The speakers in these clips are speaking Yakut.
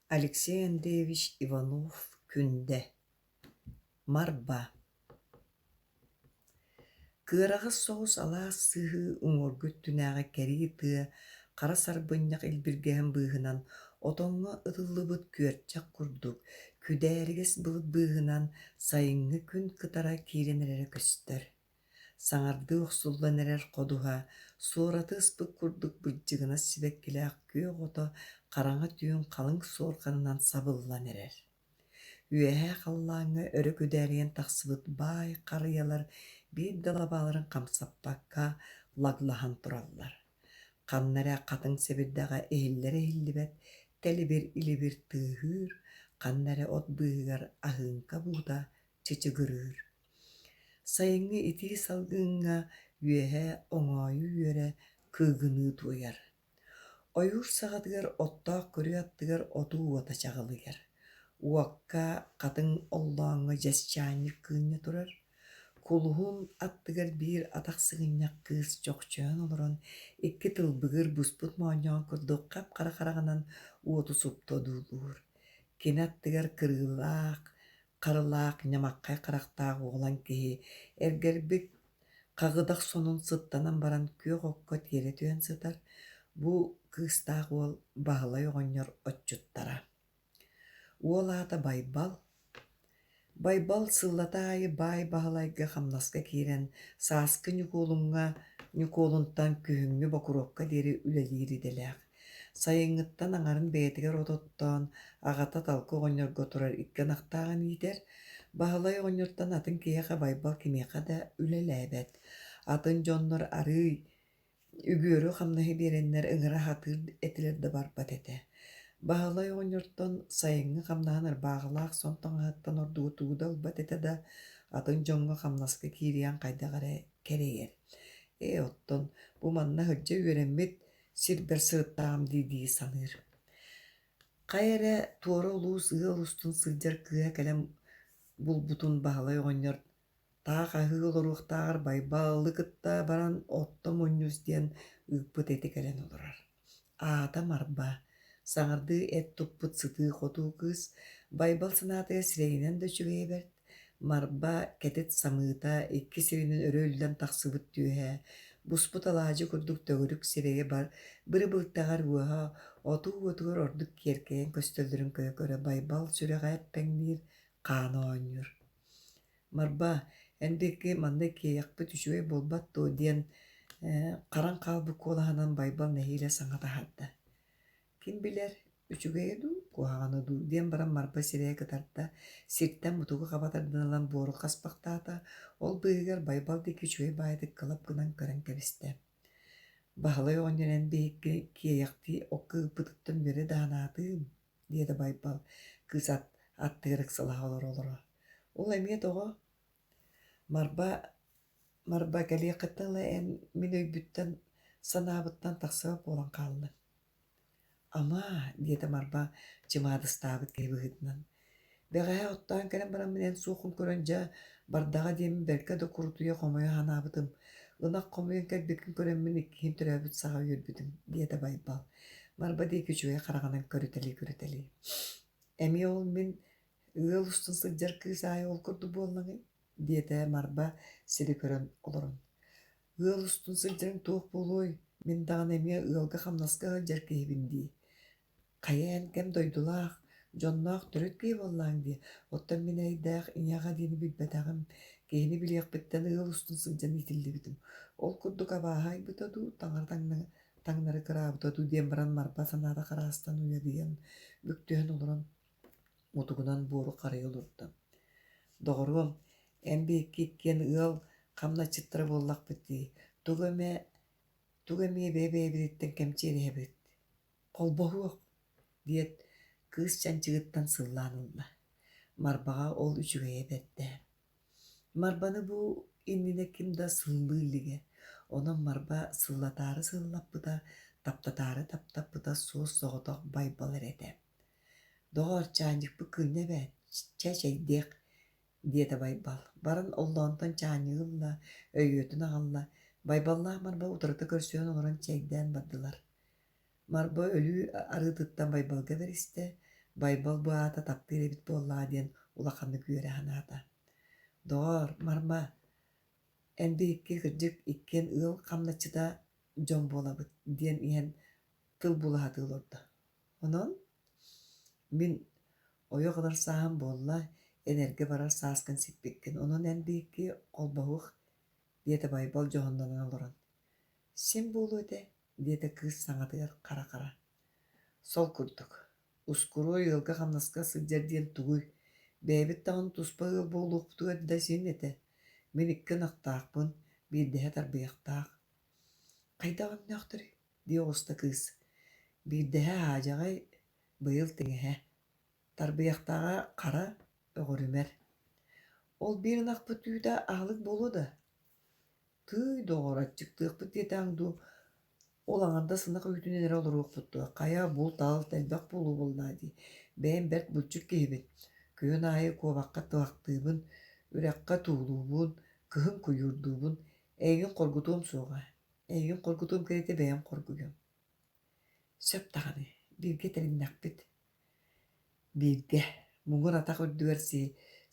Алексей Андреевич Иванов-Күндэ Марба Кыараҕас соҕус алаас сыһыы уҥуоргу өттүнээҕи кэрии тыа хара сарбынньах илбиргэһин быыһынан отоҥҥо ытыллыбыт күөрчэх курдук күдээригэс былыт быыһынан сайыҥҥы күн кытара киирэн эрэрэ көстөр. Саҥардыы охсуллан эрэр ходуһа суораты ыспыт курдук бырдьыгынас сибэккилээх күөх ото хараҥа түүн халыҥ суорҕанынан сабыллан эрэр. Үөһээ халлааҥҥа өрө күдээрийэн тахсыбыт баай харыйалар биир да лабааларын хамсаппакка лаглаһан тураллар. Ханна эрэ хатыҥ сэбирдэҕэ иһиллэр-иһиллибэт тэлибир-илибир тыаһыыр, ханна эрэ от быыһыгар аһыыҥка буута чычыгырыыр. Сайыҥҥы итии салгыҥҥа үөһэ оҥоойу үөрэ кыыгыныы туойар. Ойуур саҕатыгар оттоох күрүө аттыгар отуу уота чаҕылыйар. Уокка хатыҥ оллооҥҥо дьэс чаанньык кыынньа турар. Кулуһун аттыгар биир атах сыгынньах кыыс чохчойон олорон икки тылбыгыр буспут моонньоҕон курдук хап-хара хараҕынан уоту супту одуулуур. Кини аттыгар кырыылаах, харылаах, ньамаххай харахтаах уолан киһи эргэрбит хаҕыдах сонун сыттанан баран күөх окко тиэрэ түһэн сытар, бу кыыстаах уол Баһылай оҕонньор отчуттара. Уол аата Байбал. Байбал сыллата аайы баай Баһылайга хамнаска киирэн сааскы Ньукуолуҥҥа Ньукуолунтан күһүҥҥү Бокуруопка диэри үлэлиир идэлээх. Сайыҥҥыттан аҥарын бэйэтигэр от оттоон, аҕата Талкы оҕонньорго турар икки ынахтааҕын иитэр. Баһылай оҕонньортон атын киһиэхэ Байбал кимиэхэ да үлэлээбэт. Атын дьоннор арыый үгүөрү хамнаһы биэрэннэр ыҥыра сатыыр этилэр да барбат этэ. Баһылай оҕонньортон сайыҥҥы хамнаһын ырбааҕылаах сон таҥаһыттан ордугу тугу да ылбат этэ да, атын дьоҥҥо хамнаска киириэн хайдах эрэ кэрэйэр. Ээ, оттон бу манна сылдьа үөрэммит сирбэр сырыттаҕым дии-дии саныыр. Хайа эрэ туора улуус ыал устун сылдьар кыыһа кэлэн булбутун Баһылай оҕонньор таах аһыы олоруохтааҕар Байбалы кытта баран отто мунньус диэн ыыппыт эти кэлэн олорор. Аата Марба, саҥардыы эт туппут сытыы-хотуу кыыс, Байбал санаатыгар сирэйинэн да үчүгэйэ бэрт, Марба кэтит самыыта икки сиринэн өрө үллэн тахсыбыт түөһэ, буспут алаадьы курдук төгүрүк сирэйэ бар быры-былтаҕар уоһа отуу уотугар ордук киэркэйэн көстөллөрүн көрө-көрө Байбал сүрэҕэ эппэҥниир, хаана оонньуур. «Марба, эн диэки манна иккиэйэхпит үчүгэй буолбат дуо?» диэн харан хаалбыт куолаһынан Байбал нэһиилэ саҥа таһаарда. Ким билэр, үчүгэйэ дуу, куһаҕана дуу диэн баран Марба сирэйэ кытарда, сиртэн мутугу хаба тардан ылан буору хаспахтаата, ол быыһыгар Байбал диэки үчүгэй баайытык кылап гынан көрөн кэбистэ. Баһылай оҕонньор эн биһикки киэйэхтии окко ыыппытыттан үөрэ да санаатыым, диэтэ Байбал, кыыс аттыгар ыксалаһа олоро-олоро. Ол эмиэ тоҕо? Марба Марба кэлиэххиттэн ыла эн мин өйбүттэн, санаабыттан тахсыбат буолан хааллыҥ. «Ама» диэтэ Марба чымаадыстаабыт киһи быһыытынан, «бэҕэһээ оттоон кэлэн бараммын эн суоххун көрөн дьэ бардаҕа диэммин бэркэ да курутуйа хомойо санаабытым, ынах хомуйан кэлбиккин көрөммүн иккиһин төрөөбүт саҕа үөрбүтүм» диэтэ Байбал, Марба диэки үчүгэй хараҕынан көрүтэлии-көрүтэлии. «Эмиэ ол мин ыал устун сылдьар кыыс аайы ол курдук буоллаҕый?» диэтэ Марба сири көрөн олорон. Ыал устун сылдьарыҥ туох буолуой, мин даҕаны эмиэ ыалга хамнаска сылдьар киһибин дии. Хайа эн кэм дойдулаах, дьонноох төрүт киһи буоллаҕыҥ дии, оттон мин эрэйдээх ийэҕэ диэни билбэтэҕим, киһини билиэхпиттэн ыал устун сылдьан иитиллибитим. Ол курдук абааһы айбыта дуу, таҥара таҥнары кыраабыта дуу диэн баран Марба санаата хараастан уйадыйан, бүктүһэн олорон мутугунан буору харыйа олордо. Доҕоруом, эн биһикки иккиэн ыал хамначчыттара буоллахпыт дии, тугу эмэ тугу эмиэ бэйэ-бэйэбититтэн кэмчиэриһэбит, холбоһуох диэт, кыыс чанчыгыттан сыллаан ылла. Марбаҕа ол үчүгэйэ бэрдэ. Марбаны бу иннинэ ким да сыллыы илигэ, онон Марба сыллатаары сыллаппыта, таптатаары таптаппыта суос-соҕотох Байбал эрэ этэ. «Доҕоор, чаанньыкпыт кыынньа эбээт, чэ, чэйдиэх» диэтэ Байбал. Баран оллоонтон чаанньыгы ылла, өйүөтүн аҕалла. Байбаллаах Марба утарыта көрсүһэн олорон чэйдээн бардылар. Марба өлүү арыытыттан Байбалга бэристэ. Байбал бу аата таптыыр эбит буоллаҕа диэн улаханнык үөрэ санаата. Доҕоор, Марма, эн биһикки кырдьык иккиэн ыал хамначчыта дьон буолабыт диэн иһэн тыл булаһатыы олордо. Онон мин ойох ылар сааһым буолла, эн эргэ барар сааскын сиппиккин, онон эн биһикки холбоһуох диэтэ Байбал дьоһуннанан олорон. Син буолуо этэ, диэтэ кыыс саҥатыгар хара-хара. Сол курдук, ускуруой ыалга-хамнаска сылдьар диэн тугуй, бэйэбит даҕаны туспа ыал буолуохпутугар да син этэ. Мин икки ынахтаахпын, биирдэһэ тарбыйахтаах. Хайдах өҥнөөхтөрүй? дии оҕуста кыыс. Биирдэһэ аадьаҕай, быйыл тиҥэһэ. Тарбыйахтааҕа хара, өҕүрүмэр. Ол биир ынахпыт үүтэ аһылык буолуо да? Тыый, доҕор, аччыктыахпыт диэтэҕиҥ дуу, ол аҥардас ынах үүтүнэн эрэ олоруохпут дуо, хайа, булт-алт элбэх буолуо буоллаҕа дии, бэйэм бэрт булчут киһибин, күһүн аайы куобахха туһахтыыбын, үрэххэ туулуубун, кыһын куйуурдуубун, эйигин хоргутуом суоҕа, эйигин хоргутуом кэриэтэ бэйэм хоргуйуом. Сөп даҕаны, бииргэ тэриннэхпит Бииргэ, муҥур атах үрдүгэр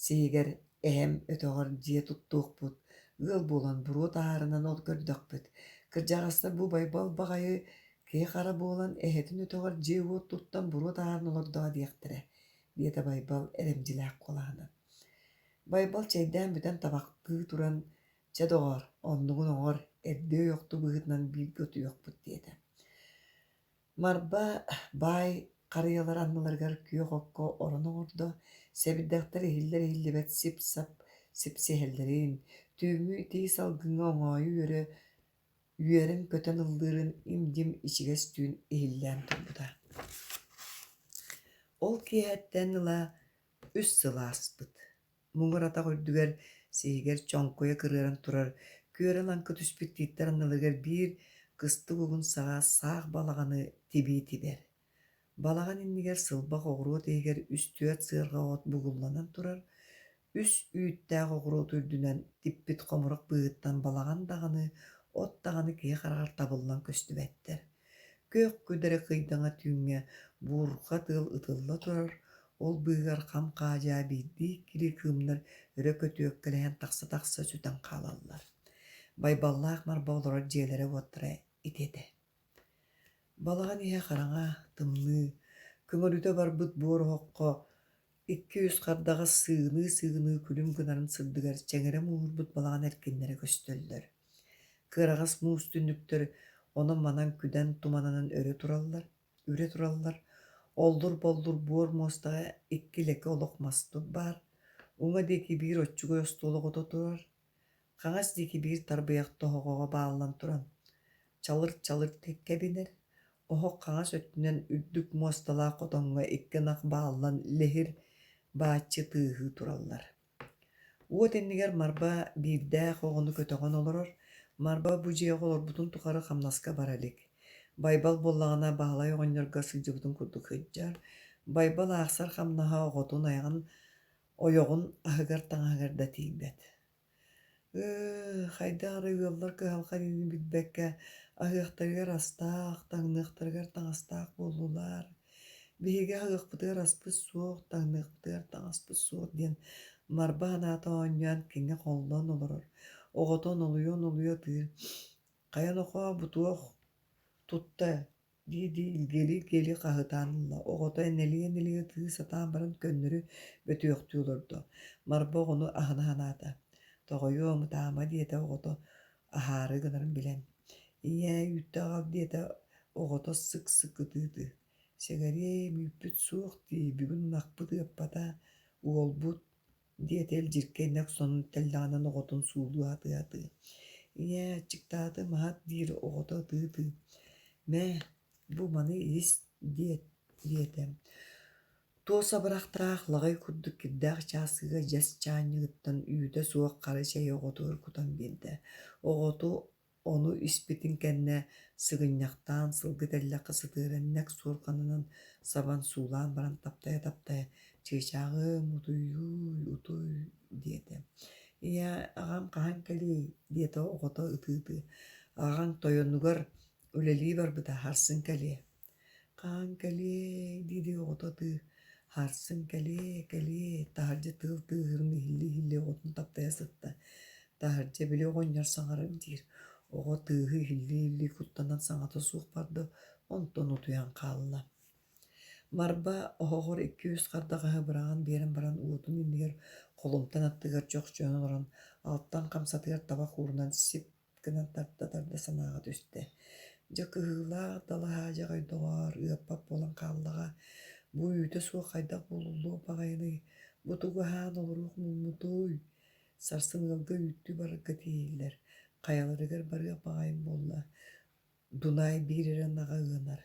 сиһигэр эһэм өтөҕөр дьиэ туттуохпут, ыал буолан буруо таһаарынан ол көрдөхпүт. Кырдьаҕастар бу Байбал баҕайы киһи-хара буолан эһэтин өтөҕөр дьиэ-уот туттан буруо таһааран олордоҕо диэхтэрэ, диэтэ Байбал эрэмдьилээх куолаһынан. Байбал чэйдээн бүтэн табахтыы туран, «Чэ, доҕоор, оннугун оҥор, эрдэ ойохтуу быһыытынан бииргэ утуйуохпут» диэтэ. Марба баай харыйалар анныларыгар күөх окко орон оҥордо, сэбирдэхтэр иһиллэр-иһиллибэт сип-сап сипсиһэллэрин, түүҥҥү итии салгыҥҥа оҥоойу үөрэ үөрэн-көтөн ыллыырын им-дьим ичигэс түүн иһиллээн турбута. Ол киэһэттэн ыла үс сыл ааспыт. Муҥур атах үрдүгэр, сиһигэр чоҥкуйа кырыаран турар күөрэ-лаҥкы түспүт тииттэр анныларыгар биир кыстык угун саҕа саах балаҕаны тибии тибэр. Балаҕан иннигэр сылбах оҕуруот иһигэр үс-түөрт сыарҕа от бугулланан турар, үс үүттээх оҕуруот үрдүнэн типпит хомурах быыһыттан балаҕан даҕаны, от даҕаны киһи хараҕар табыллан көстүбэттэр. Күөх күдэрэ кыйдаҥа түүҥҥэ буурҕа тыал ытылла турар, ол быыһыгар хам-хаадьаа биирдии-иккилии кыымнар өрө көтүөккэлэһэн тахса-тахса сүтэн хаалаллар. Байбаллаах Марба олорор дьиэлэрэ-уоттара ити этэ. Балаҕан иһэ хараҥа, тымныы, көҥөрүтэ барбыт буор оһоххо икки-үс хардаҕас сыыгыныы-сыыгыныы күлүм гынарын сырдыгар чэҥирэ мууһурбут балаҕан эркиннэрэ көстөллөр. Кыараҕас муус түннүктэр онон-манан күдэн туманынан өрө тураллар, үрэ тураллар, оллур-боллур буор муостаҕа икки лэкэ олох мас баар, уҥа диэки биир оччугуй остуол оҕото турар, хаҥас диэки биир тарбыйах тоһоҕоҕо бааллан туран чалыр-чалыр кэбинэр, оһох хаҥас өттүнэн үрдүк муосталаах хотоҥҥо икки ынах бааллан лэһир бааччы тыаһыы тураллар. Уот иннигэр Марба биирдээх оҕону көтөҕөн олорор, Марба бу дьиэҕэ олорбутун тухары хамнаска бара илик. Байбал буоллаҕына Баһылай оҕонньорго сылдьыбытын курдук сылдьар. Байбал аахсар хамнаһа оҕотун айаҕын ойоҕун аһыгар-таҥаһыгар да тиийбэт. Ыы, хайдах эрэ ыаллар кыһалҕа диэни билбэккэ, аһыахтарыгар астаах, таҥныахтарыгар таҥастаах буоллулар. Биһиги аһыахпытыгар аспыт суох, таҥныахпытыгар таҥаспыт суох диэн Марба санаата оонньоон кинини холлон олорор, оҕото онолуйа-онолуйа ытыыр: «Хайа нохоо, бу туох тутта дии-дии илгиэлии-илгиэлии хаһыытаан ылла, оҕото энэлийэ-энэлийэ ытыы сатаан баран көннөрү бөтүөхтүү олордо. Марба оҕону аһына санаата: «Тоҕойуом, ытаама» диэтэ оҕото аһаары гынарын билэн. «Ийээ, үүттэ аҕал» диэтэ оҕото сык-сык ытыы-ытыы. «Сэгэриэм, үүппүт суох дии, бүгүн ынахпыт ыаппата, уолбут» диэтэ илдьиркэй нэк сонун тэллэҕинэн оҕотун суулуу сатыы-сатыы. «Ийээ, аччыктаатым, аһат» диир оҕото ытыы-ытыы. «Мэ, бу маны ис» диэтэ. Туос абырахтаах лаҕай курдук кирдээх чааскыга дьэс чаанньыгыттан үүтэ суох хара чэйи оҕотугар кутан биэрдэ. Оҕото Ону испитин кэннэ сыгынньахтаан сылгы тэллэххэ сытыаран нэк суорҕанынан сабан суулаан баран таптайа-таптайа «Чыычааҕым, утуйууй, утуй» диэтэ. «Ийээ, аҕам хаһан кэлиэй?» диэтэ оҕото ытыы-ытыы. «Аҕаҥ тойонугар үлэлии барбыта, сарсын кэлиэ». «Хаһан кэлиэй?» дии-дии оҕото ытыыр. Сарсын кэлиэ, кэлиэ, таһырдьа тыал тыаһыырын иһиллии-иһиллии оҕотун таптайа сытта. Таһырдьа били оҕонньор саҥарар диир, оҕо тыаһы иһиллии-иһиллии куттанан саҥата суох барда, онтон утуйан хаалла. Марба оһоҕор икки-үс хардаҕаһы быраҕан биэрэн баран уотун иннигэр холумтан аттыгар чохчойон олорон алтан хамсатыгар табах уурунан сип гынан тарда-тарда санааҕа түстэ. Дьэ кыһыылаах далаһаадьаҕай доҕоор, ыаппат буолан хааллаҕа, бу үүтэ суох хайдах буолуллуох баҕайыный, бу тугу аһаан олоруох муммутуй? Сарсын ыалга үүттүү барарга тиийиллэр, хайаларыгар барыах баҕайым буолла Дунай биир эрэ ынаҕа ыанар,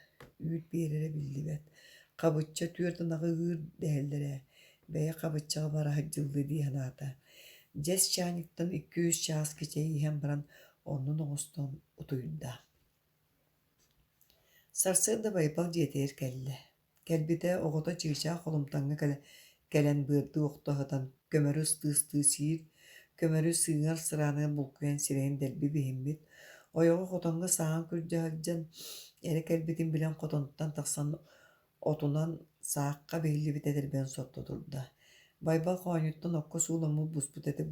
үүт биэрэрэ биллибэт, хабычча түөрт ынаҕы ыыр дэһэллэр ээ, бэйэ хабыччаҕа бара сылдьыллыы дии санаата. Дьэс чаанньыктан икки-үс чааскы чэй иһэн баран оннун оҥостон утуйда. Сарсыарда Байбал дьиэтигэр кэллэ. Кэлбитэ оҕото чыычаах холумтаҥҥа кэлэн быардыы охто сытан көмөрү ыстыы-ыстыы сиир, көмөрү сыыҥар сырааныгар булкуйан сирэйин дэлби биһиммит, ойоҕо хотоҥҥо сааҕын күрдьэ сылдьан эрэ кэлбитин билэн хотонтон тахсан отунан саахха биһиллибит этэрбэһин сотто турда. Байбал хоонньуттан окко сууламмыт буспут эти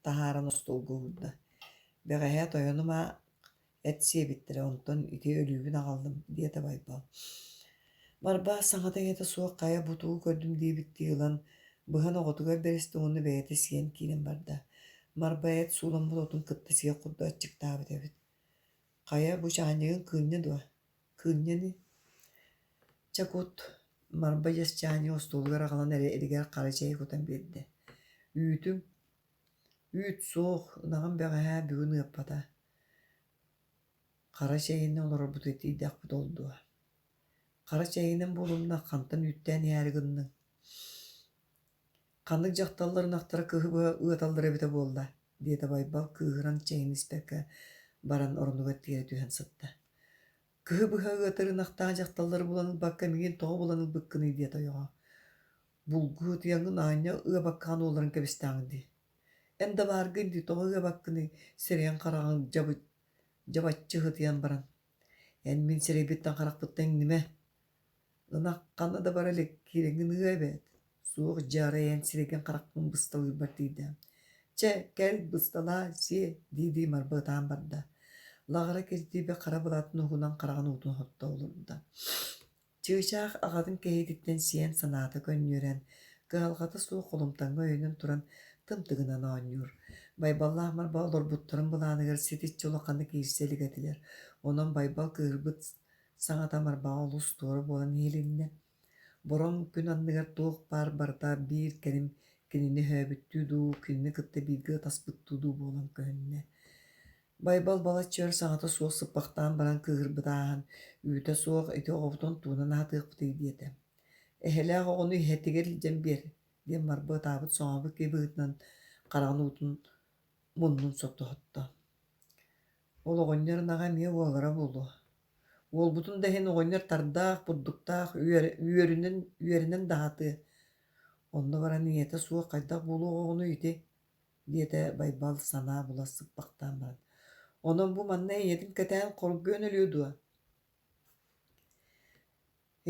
таһааран остуолга уурда. Бэҕэһээ тойонум аах эт сиэбиттэрэ, онтон ити өлүүбүн аҕаллым, диэтэ Байбал. Марбаас саҥата-иҥэтэ суох хайа бу тугу көрдүм диэбиттии ылан, быһан оҕотугар бэристэ уонна бэйэтэ сиэн киирэн барда. Марба эт сууламмыт отун кытта сиэх курдук аччыктаабыт эбит. Хайа, бу чаанньыгын кыынньа дуо? Кыынньа ини. Чэ кут, Марба дьэс чаанньыгы остуолугар аҕалан эрэ эригэр хара чэйи кутан биэрдэ. Үүтүҥ? Үүт суох, ынаҕым бэҕэһээ бүгүн ыаппата. Хара чэйинэн олорорбутугар тиийдэхпит ол дуо? Хара чэйинэн буолумна хантан үүттээн иһээри гынныҥ? Ханнык дьахталлар ынахтара кыһы быһа ыаталлара эбитэ буолла? диэтэ Байбал кыыһыран чэйин испэккэ баран оронугар тиэрэ түһэн сытта. Кыһы быһа ыатар ынахтаах дьахталлары булан ылбакка миигин тоҕо булан ылбыккыный диэтэ ойоҕо. Булгу ытыйаҥҥын аанньа ыабаккаҕын уолларын кэбистэҕиҥ дии. Эн да бааргын дии тоҕо ыабаккыный сирэйиҥ-хараҕыҥ дьабаччы ытыйан баран. Эн мин сирэйбиттэн-харахпыттан иҥнимэ. Ынах ханна да бара илик, киирэҥҥин ыа эбээт. Суох дьэ арай эн сирэйгин-харахпын бысталыырбар тиийдэ. Чэ, кэл, бысталаа, сиэ, дии-дии Марба ытаан барда. Лаҕара киртийбит хара былаатын уһугунан хараҕын уутун сотто олордо. Чыычаах аҕатын кэһиититтэн сиэн санаата көнньүөрэн, кыһалҕата суох холумтаҥҥа өйөнөн туран тымтыгынан оонньуур. Байбаллаах Марба олорбуттарын былааныгар ситиччи улаханнык иирсэ илик этилэр, онон Байбал кыыһырбыт саҥата Марбаҕа олус туора буолан иһилиннэ. Бороҥ күн анныгар туох баар барыта биир кэлим кинини өһөөбүттүү дуу, кинини кытта бииргэ ытаспыттыы дуу буолан көһүннэ. Байбал балачча өр саҥата суох сыппахтаан баран кыыһырбыт ааһан, үүтэ суох ити оҕобутун тугунан аһатыахпытый диэтэ. Эһэлээх оҕону иһэтигэр илдьэн биэр, диэн Марба ытаабыт-соҥообут киһи быһыытынан хараҕын уутун муннун сотто-сотто. Ол оҕонньор ынаҕа эмиэ уоллара буолуо. Уолбутун да иһин оҕонньор тардаах, бурдуктаах, үөрүнэн, үөрэнэн да аһатыа. Онно баран ийэтэ суох хайдах буолуох оҕонуй ити диэтэ Байбал санаа була сыппахтаан баран. Онон бу манна ийэтин кэтээн хоргуйан өлүө дуо?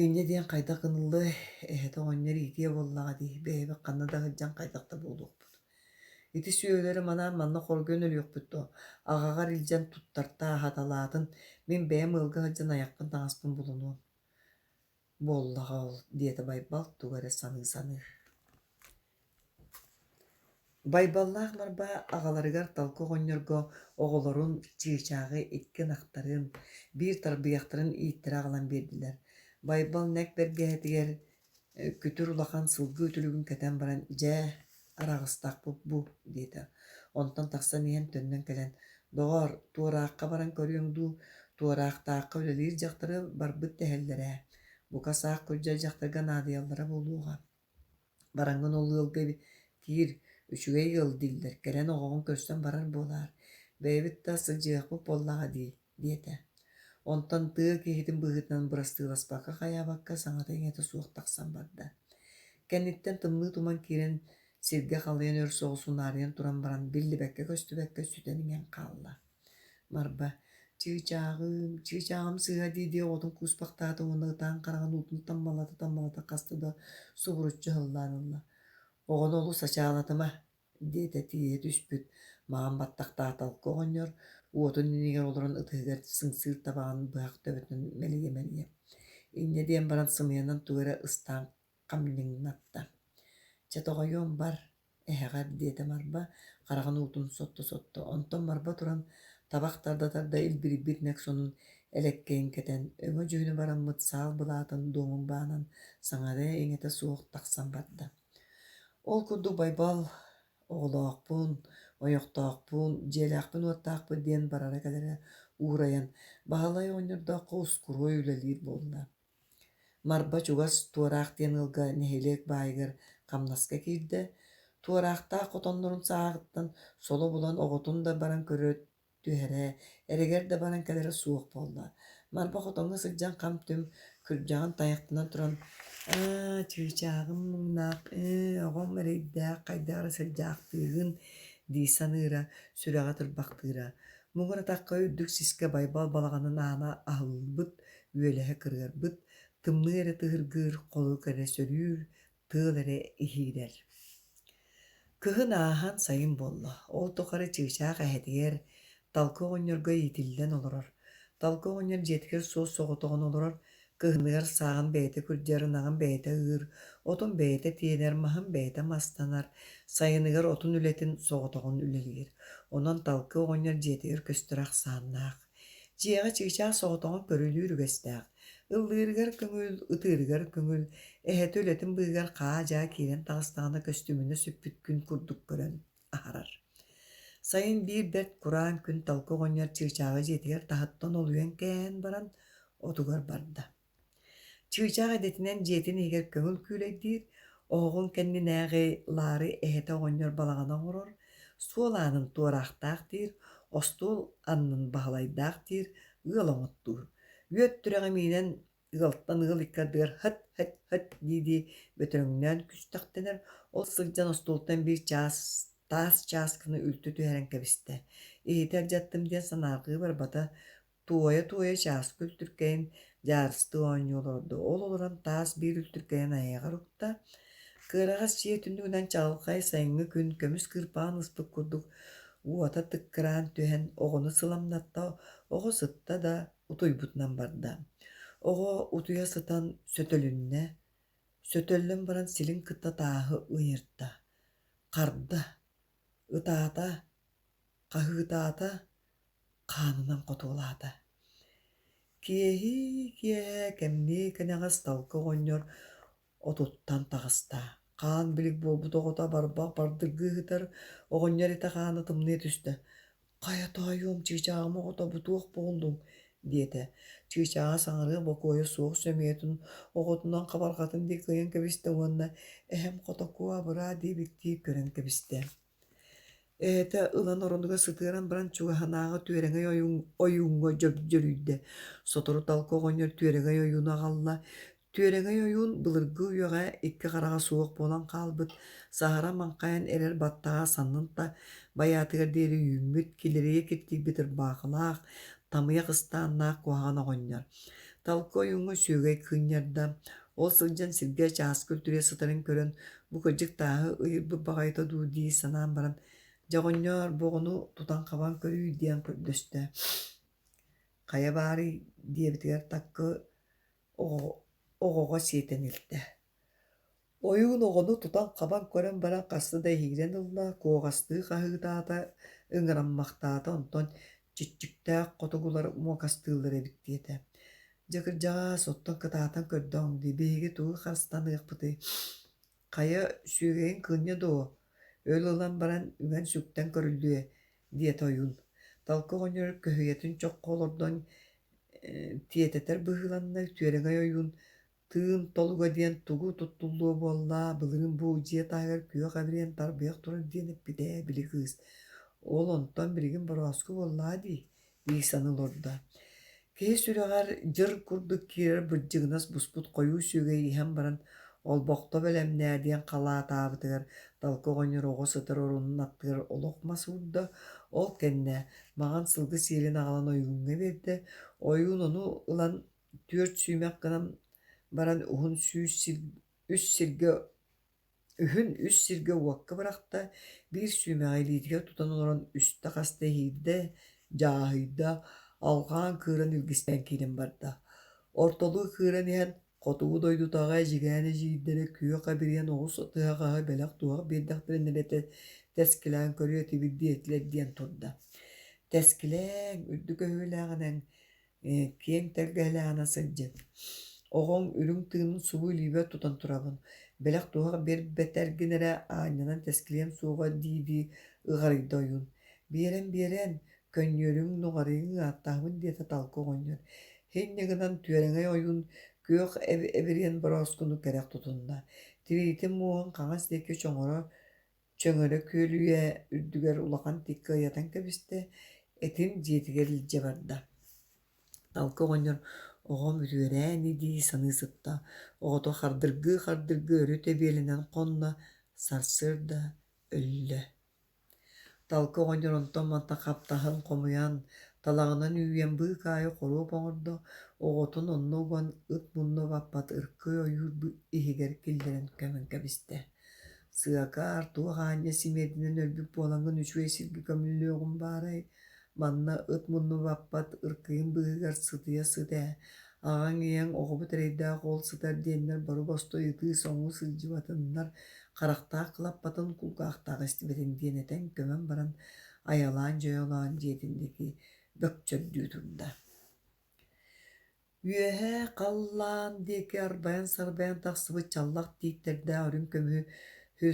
Инньэ диэн хайдах гыныллыай, эһэтэ оҕонньор иитиэ буоллаҕа дии, бэйэбит ханна да сылдьан хайдах да буолуохпут. Ити сүөһүлэри манаан манна хоргуйан өлүөхпүт дуо, аҕаҕар илдьэн туттартаа аһаталаатын, мин бэйэм ыалга сылдьан айахпын таҥаспын булунуом буоллаҕа ол, диэтэ Байбал тугу эрэ саныы-саныы. Байбаллаах Марба аҕаларыгар Талкы оҕонньорго оҕолорун, чыычааҕы икки ынахтарын, биир тарбыйахтарын ииттэрэ аҕалан биэрдилэр. Байбал нэк бэргэһэтигэр күтүр улахан сылгы үтүлүгүн кэтэн баран, «Дьэ, араҕыстахпыт бу» диэтэ. Онтон тахсан иһэн төннөн кэлэн, «Доҕоор, Туораахха баран көрүөҥ дуу, Туораахтаахха үлэлиир дьахтары барбыт дэһэллэр ээ, бука саах күрдьэр дьахтарга наадыйаллара буолуоҕа» Бараҥҥын ол ыалга киир, үчүгэй ыал дииллэр, кэлэн оҕоҕун көрсөн барар буолаар, бэйэбит да сылдьыахпыт буоллаҕа дии, диэтэ. Онтон тыа киһитин быһыытынан бырастыыласпакка-хайаабакка саҥата-иҥэтэ суох тахсан барда. Кэнниттэн тымныы туман киирэн сиргэ халыйан өр соҕус унаарыйан туран баран биллибэккэ-көстүбэккэ сүтэн иҥэн хаалла. Марба: Чыычааҕым, чыычааҕым сыыһа дии-дии оҕотун кууспахтаата уонна ытаан хараҕын уутун таммалата-таммалата хаста да субуруччу ыһыллаан ылла. Оҕону олус ачаалатыма, диэтэ тиийэ түспүт маҕан баттахтаах талкы оҕонньор уотун иннигэр олорон ытыһыгар сыҥсыыр табаҕын быһах төбөтүн мэлийэ-мэлийэ. Инньэ диэн баран сымыйанан тугу эрэ ыстаан хамньыҥнатта. Чэ, тоҕойуом бар, эһэҕэр, диэтэ Марба, хараҕын уутун сотто-сотто. Онтон Марба туран табах тарда-тарда илбирийбит нэк сонун элэккэйин кэтэн, өҥө-дьүһүнэ бараммыт саал былаатын дуомун баанан саҥара-иҥэтэ суох тахсан барда. Ол курдук Байбал оҕолоохпун, ойохтоохпун, дьиэлээхпин-уоттаахпын диэн барара-кэлэрэ уурайан, Баһылай оҕонньордооххо ускуруой үлэлиир буолла. Марба чугас Туораах диэн ыалга нэһилиэк баайыгар хамнаска киирдэ, Туораахтаах хотоннорун сааҕыттан соло булан оҕотун да баран көрө түһэрэ, эрэгэр да баран кэлэрэ суох буолла. Марба хотоҥҥо сылдьан хам-түм күрдьэҕин тайахтанан туран «Аа, чыычааҕым муҥнаах, ээ, оҕом эрэйдээх хайдах эрэ сылдьаахтыыгын» дии саныыра, сүрэҕэ тырбахтыыра. Муҥур атахха үрдүк сискэ Байбал балаҕанын аана аһыллыбыт, үөлэһэ кырыарбыт, тымныы эрэ тыһыргыыр, холук эрэ сөрүүр, тыал эрэ иһиирэр. Кыһын ааһан сайын буолла, ол тухары чыычаах эһэтигэр, Талкы оҕонньорго иитиллэн олорор. Талкы оҕонньор дьиэтигэр суос-соҕотоҕун олорор, кыһыныгар сааҕын бэйэтэ күрдьэр, ынаҕын бэйэтэ ыыр, отун бэйэтэ тиэнэр, маһын бэйэтэ мастанар, сайыныгар отун үлэтин соҕотоҕун үлэлиир. Онон Талкы оҕонньор дьиэтигэр көстөрө ахсааннаах. Дьиэҕэ чыычаах соҕотоҕун көрүлүүр үгэстээх. Ыллыырыгар көҥүл, ытыырыгар көҥүл, эһэтэ үлэтин быыһыгар хаа-дьаа киирэн таҕыстаҕына көстүмүнэ сүппүт күн курдук көрөн аһарар. Сайын биир бэрт кураан күн Талкы оҕонньор чыычааҕы дьиэтигэр таһыттан олуйан кээһэн баран отугар барда. Чыычаах идэтинэн дьиэтин иһигэр көҥүл күүлэйдиир, оһоҕун кэннинээҕи Лаары эһэтэ оҕонньор балаҕана оҥорор, суол аанын туораахтаах диир, остуол аннын баһылайдаах диир, ыал оҥоттуур. Үөт түрэҕи миинэн ыалтан ыал икки ардыгар һыт-һыт-һыт дии-дии бөтөрөҥнөөн күстэхтэнэр, ол сылдьан остуолтан биир чаас таас чааскыны үлтү түһэрэн кэбистэ. Иһити алдьаттым диэн санаарҕыы барбата, Туойа-туойа чааскы үлтүркэйин дьаарыстыы оонньуу олордо. Ол олорон таас биир үлтүркэйин айаҕар укта, кыараҕас дьиэ түннүгүнэн чаҕылхай сайыҥҥы күн көмүс кыырпаҕын ыспыт курдук уота тыккыраан түһэн оҕону сыламнатта, оҕо сытта да утуйбутунан барда. Оҕо утуйа сытан сөтөлүннэ, сөтөллөн баран силин кытта тааһы ыйырда, харда, ытаата, хаһыытаата, хаанынан хотуолаата. Киэһии-киэһэ кэмниэ кэнэҕэс Талкы оҕонньор отуттан таҕыста. Хаан билик буолбут оҕото барбах бардыргыы ыһытар, оҕонньор этэ-хаана тымныйа түстэ. «Хайа тоойуом, чыычааҕым оҕото бу туох буоллуҥ?» диэтэ. Чыычааҕа саҥарыах бокуойа суох сөмүйэтин оҕотунан хабарҕатын диэки ыйан кэбистэ уонна «Эһэм хотокуо абыраа» диэбиттии көрөн кэбистэ. Эһэтэ ылан оронугар сытыаран баран чугаһынааҕы түөрэҥэй ойууҥҥа дьөрүйдэ. Сотору Талкы оҕонньор түөрэҥэй ойууну аҕалла. Түөрэҥэй ойуун былыргы үйэҕэ икки хараҕа суох буолан хаалбыт, саһара маҥхайан эрэр баттаҕа саннын та байаатыгар диэри үүммүт, килэрийэ киртийбит ырбаахылаах, тамыйах ыстааннаах куһаҕан оҕонньор. Талкы ойууҥҥа сүөгэй кыынньарда. Ол сылдьан сиргэ чааскы үлтүрүйэ сытарын көрөн, бу кырдьык тааһы ыйырбыт баҕайыта дуу дии санаан баран, «Дьэ оҕонньоор, бу оҕону тутан-хабан көрүүй» диэн көрдөстө. «Хайа баарый?» диэбитигэр Таккы оҕоҕо сиэтэн илтэ. Ойуун оҕону тутан-хабан көрөн баран хаста да иһиирэн ылла, куоҕастыы хаһыытаата, ыҥыраммахтаата, онтон чиччиктээх хотугулар муокастыыллар эбит диэтэ. Дьэ кырдьаҕаас, оттон кытаатан көрдөҕүҥ дии, биһиги тугу харыстаныахпытый? Хайа, сүөгэйиҥ кыынньа дуо? Өл ылан баран үҥэн-сүктэн көрүллүө, диэтэ ойуун. Талкы оҕонньор көһүйэтин чоххо олордон тиэтэтэр быһыыланна, түөрэҥэй ойуун Тыын толуга диэн тугу туттуллуо буолла, былырыын бу дьиэ таһыгар күөх эбириэн тарбыйах турар диэн эппитэ ээ били кыыс. Ол онтон билигин борооску буоллаҕа дии, дии саныы олордо. Киһи сүрэҕэр дьыр курдук киирэр бырдьыгынас буспут хойуу сүөгэй иһэн баран Олбохто бэлэмнээ диэн халаатаабытыгар Талкы оҕонньор оҕо сытар оронун аттыгар олох мас уурда, ол кэннэ маҥан сылгы сиэлин аҕалан ойууҥҥа биэрдэ. Ойуун ону ылан түөрт сүүмэх гынан баран уһун сүүс сир үс сиргэ үһүн үс сиргэ уокка бырахта, биир сүүмэҕи илиитигэр тутан олорон үстэ-хаста иһиирдэ, дьааһыйда, алҕаан кыыран илгистэн киирэн барда. Ортолуу кыыран иһэн хотугу дойдутааҕы эдьигээн эдьиийдэрэ күөх эбириэн оҕус тыһаҕаһы бэлэх-туһах биэрдэхтэринэ эрэ тэскилээн көрүө этибит диэтилэр диэн турда. Тэскилээҥ, үрдүк өһүөлээҕинэн киэҥ тэлгэһэлээҕинэн сылдьын. Оҕоҥ үрүҥ тыынын субу илиибэр тутан турабын, бэлэх-туһах биэрбэтэргин эрэ аанньанан тэскилиэм суоҕа дии-дии ыҕарыйда ойуун. Биэрэн-биэрэн, көнньүөрүҥ, нуҕарыйыҥ ааттаһабын диэтэ Талкы оҕонньор. Инньэ гынан түөрэҥэй ойуун күөх эбириэн борооскуну кэрэх тутунна. Тириитин муоһун хаҥас диэки чоҥоро Чөҥөрө күөлүйэ үрдүгэр улахан тииккэ ыйатан кэбистэ, этин дьиэтигэр илдьэ барда. Талкы оҕонньор оҕом үтүөрээ ини дии саныы сытта, оҕото хардыргыы-хардыргыы өрө тэбиэлэнэн хонно, сарсыарда өллө. Талкы оҕонньор онтон-мантан хаптаһын хомуйан, талаҕынан үүйэн быыкаайы хоруоп оҥордо, оҕотун онно уган ыт мунна баппат ыркый ойуур иһигэр киллэрэн көмөн кэбистэ. Сыакаар туох аанньа симиэрдинэн өлбүт буолаҥҥын үчүгэй сиргэ көмүллүөҕүм баарай, манна ыт мунну баппат ыркыйын быыһыгар сытыйа сыт ээ, аҕаҥ ийэҥ оҕобут эрэйдээх ол сытар диэннэр бары бостой ытыы-соҥуу сылдьыбатыннар, харахтаах кылаппатын, кулгаахтаах истибэтин диэн этэн көмөн баран айалаан-дьойолоон дьиэтин диэки бөкчөрдүү турда. Үөһээ халлаан диэки арбайан-сарбайан тахсыбыт чаллах тииттэрдээх үрүҥ көмүһү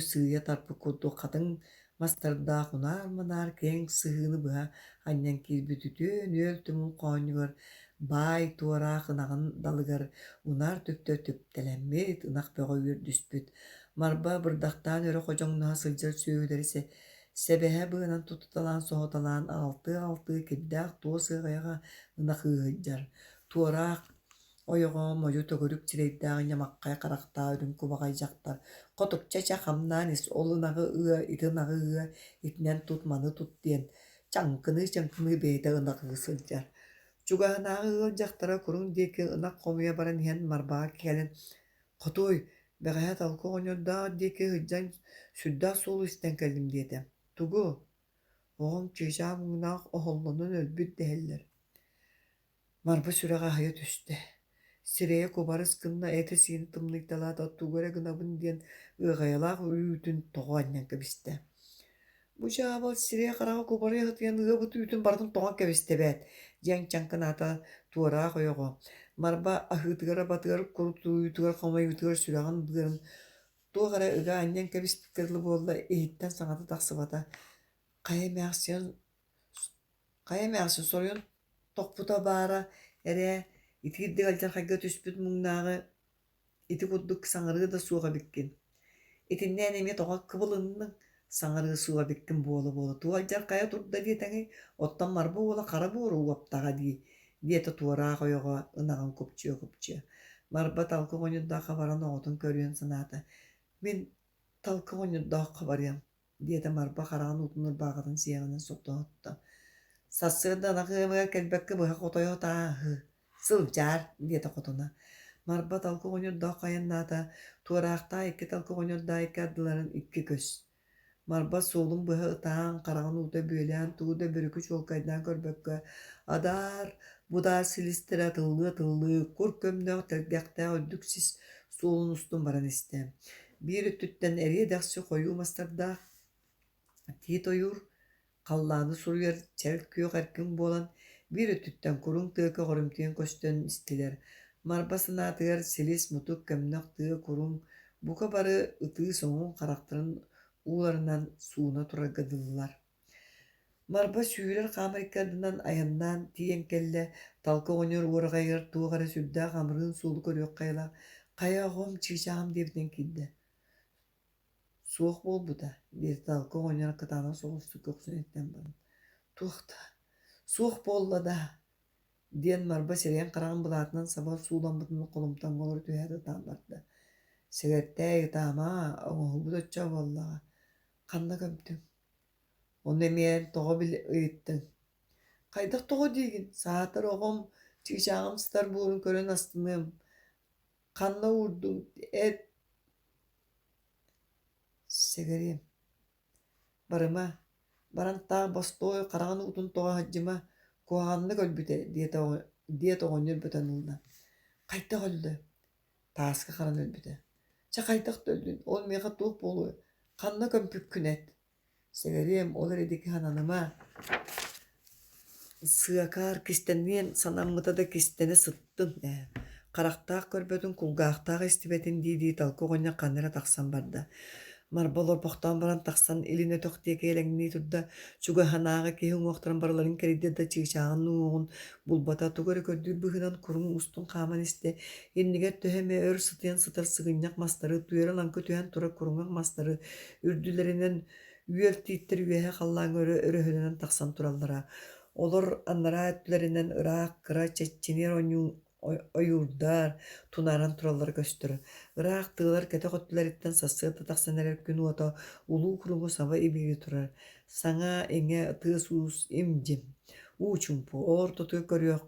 сыыйа тарпыт курдук хатыҥ мастардаах унаар-манаар киэҥ сыһыыны быһа анньан киирбит үтүө нүөл түмүл хоонньугар баай туораах ынаҕын далыгар унаар түптэ түптэлэммит, ынах бөҕө үөрдүспүт. Марба бырдахтаан өрө ходьоҥноһо сылдьар сүөһүлэри сэбэһэ быанан тутуталаан соһуталаан аҕалтыы-аҕалтыы кирдээх туос ыаҕайаҕа ынах ыыһыйдар, туораах ойоҕо модьу төгүрүк сирэйдээх ньамаххай харахтаах үрүҥ кубаҕай дьахтар хотукча чэ хамнаан ис ол ынаҕы ыа ити ынаҕы ыа итинэн тут маны тут диэн чаҥкыныы-чаҥкыныы бэйэтэ ынах ыы сылдьар. Чугаһынааҕы ыал дьахтара куруҥ диэки ынах хомуйа баран иһэн Марбаҕа кэлэн «Хотуой, бэҕэһээ Талкы оҕонньордоох диэки сылдьан сүрдээх суолу истэн кэллим» диэтэ. «Тугу? Оҕоҥ чыычаах муҥнаах оһоллонон өлбүт дэһэллэр» Марба сүрэҕэ аһыйа түстэ, сирэйэ кубарыс гынна, этэ-сиинэ тымныйталаата, тугу эрэ гынабын диэн ыаҕайалаах үүтүн тоҕо анньан кэбистэ. Бу дьаабал сирэйэ-хараҕа кубарыйа сытыйан ыабыт үүтүн барытын тоҕон кэбистэ эбээт, диэн чаҥкынаата туораах ойоҕо. Марба аһыытыгар-абатыгар, курутуйуутугар, хомойуутугар сүрэҕин быарын туох эрэ ыга анньан кэбиспиккэ дылы буолла, иһиттэн саҥата тахсыбата. Хайа эмээхсин Хайа эмээхсин соруйан тохпута баара эрээ, итиирдик алдьархайга түспүт муҥнааҕы ити курдук саҥарыа да суох эбиккин. Итиннэ эн эмиэ тоҕо кыбылынныҥ, саҥарыа суох эбиккин буола-буола туох алдьархайа турда диэтэҥий, оттон Марба уола хара буору уоптаҕа дии, диэтэ туораах ойоҕо ынаҕын купчуйа-купчуйа. Марба талкы оҕонньордооххо баран оҕотун көрүөн санаата. Мин талкы оҕонньордооххо барыам диэтэ Марба хараҕын уутун ырбаахытын сиэҕинэн сотто-сотто. Сарсыарда ынах ыамыгар кэлбэккэ быһа хотойо тааһы, сылдьаар, диэтэ хотуна. Марба талкы оҕонньордоох айаннаата, туораахтаах икки талкы оҕонньордоох икки ардыларын икки көс. Марба суолун быһа ытаан, хараҕын уута бүөлээн, тугу да бөрүкү чуолкайдаан көрбөккө, адаар, будаар силистэрэ атыллыы-атыллыы, кур көмнөх тэлгэхтээх үрдүк сис суолун устун баран истэ. Биир өттүттэн эриэ-дэхси хойуу мастардаах тиит ойуур халлааны суруйар чэл күөх эркин буолан, биир өттүттэн куруҥ тыа көҕөрүмтүйэн көстөн истилэр. Марба санаатыгар силис-мутук көмнөх тыа куруҥ бука бары ытыы-соҥуу харахтарын ууларынан сууна турарга дылылар. Марба сүүрэр-хаамар икки ардынан айаннаан тиийэн кэллэ, Талкы оҕонньор уораҕайыгар туох эрэ сүрдээх амырыын суолу көрүөххэ айылаах «Хайа, оҕом, чыычааҕым» диэбитинэн киирдэ. «Суох буолбута» диэтэ Талкы оҕонньор кытаанах соҕустук көхсүн иттэн баран. «Туох да, суох буолла да» диэн Марба сирэйин-хараҕын былаатынан саба сууламмытын холумтаҥҥа олоро түһээт ытаан барда. Сэгэртээй ытаама, оҥоһуубут оччо буоллаҕа. Ханна көмтүҥ? Ону эмиэ эн тоҕо ыйыттыҥ? Хайдах тоҕо диигин? Саатар оҕом, чыычааҕым сытар буорун көрөн астыныам. Ханна уурдуҥ? Эт Сэгэриэм, барыма, баран таах бостуой хараҕын уутун тоҕо сылдьыма, куһаҕаннык өлбүтэ диэтэ диэт оҕонньор бөтөн ылла. Хайдах өллө? Тааска харан өлбүтэ. Чэ хайдах да өллүн, ол миэхэ туох буолуой, ханна көмпүккүн эт Сэгэриэм, ол эрэ диэки сананыма. Сыакаар кистэниэн санаммыта да кистэнэ сыттын ээ. Харахтаах көрбөтүн, кулгаахтаах истибэтин дии-дии Талкы оҕонньор ханна эрэ тахсан барда. Марба олорбохтоон баран тахсан илин өтөх диэки элэҥнии турда. Чугаһынааҕы киһи уҥуохтарын барыларын кэрийдэ да чыычааҕын уҥуоҕун булбата, тугу эрэ көрдүүр быһыынан куруҥ устун хааман истэ. Иннигэр төһө эмэ өр сытыйан сытар сыгынньах мастары, туйара-лаҥкы түһэн турар куруҥах мастары үрдүлэринэн үөл тииттэр үөһэ халлааҥҥа өрө өрөһөлөнөн тахсан тураллара. Олор анараа өттүлэринэн ыраах кыра чэччиниэр ойуурдар тунааран тураллара көстөр. Ыраах тыалар кэтэх өттүлэриттэн сарсыарда тахсан эрэр күн уота улуу куруҥу саба ибири турар. Саҥа-иҥэ тыас-уус им-дьим. Уу чуумпу, ол ортотугар көрүөх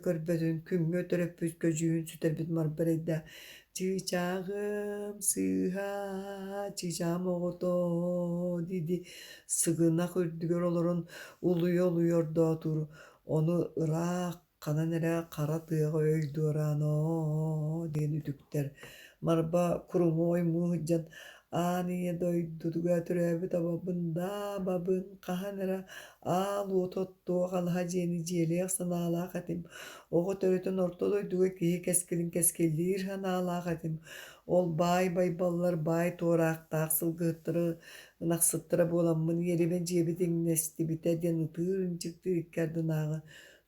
көрбөтүн, күҥҥэ төрөппүт көдьүүһүн сүтэрбит Марбарайда «Чыычааҕым сыыһа, чыычааҕым оҕотоо» дии-дии сыгынах үрдүгэр олорон улуйа-улуйа ордоотуур, ону ыраах ханан эрэ хара тыаҕа өй дуораан «оо» диэн үтүктэр. Марба куруҥу оймуу сылдьан «Аан ийэ дойдутугар төрөөбүт абабын даа абабын хаһан эрэ аал уоту оттуох алаһа дьиэни дьиэлиэх санаалаах этим, оҕо төрөтөн орто дойдуга киһи кэскилин кэскиллиир санаалаах этим, ол баай байбаллар баай туораахтаах сылгыһыттары ынахсыттара буоламмын иэримэ дьиэбит иҥнэстибитэ» диэн ытыыр-ынчыктыыр икки ардынааҕы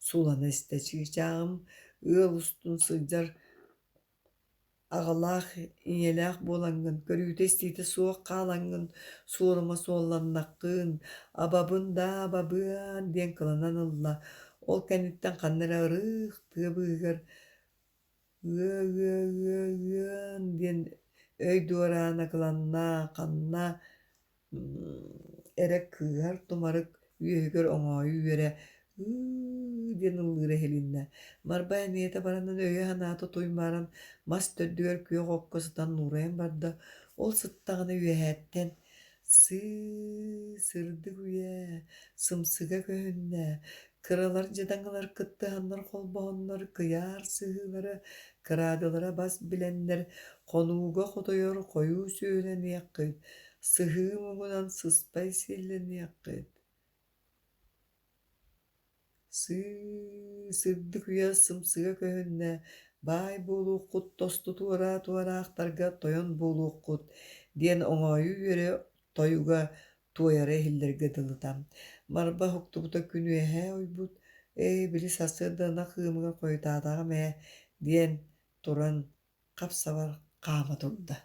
сулана истэ. Чыычааҕым ыал устун сылдьар Аҕалаах, ийэлээх буолаҥҥын, көрүүтэ-истиитэ суох хаалаҥҥын, суорума суолланнаххын, абабын даа абабыан диэн кыланан ылла. Ол кэнниттэн ханна эрэ ырыых тыа быыһыгар ыа-ыа-ыа-ыан диэн өй дуораана кыланна, ханна эрэ кыыһар тумарык үөһүгэр оҥоойу үөрэ «ыы» диэн ыллыыра иһилиннэ. Марбай эниэтэ баранан өйө-санаата туймааран мас төрдүгэр күөх окко сытан нуурайан барда. Ол сыттаҕына үөһээттэн «Сыы, сырдык үйэ, сымсыга көһүннэ, кыралар дьадаҥылар кыттыһаннар холбоһоннор кыйаар сыһыылара, кыраадылара бас билэннэр хонууга хотойор хойуу сүөһүлэниэххит, Сыһыы муҥунан сыспай сиэллэниэххит, сыы сырдык үйэ сымсыга көһүннэ, баай буолуоххут тосту туораа туораахтарга тойон буолуоххут диэн оҥоойу үөрэ тойуга туойара иһиллэргэ дылыта. Марба уһуктубута күн үөһэ ойбут, «Ээ, били сарсыарда ынах ыамыгар хойутаатаҕым ээ» диэн туран хап-сабар хаама турда.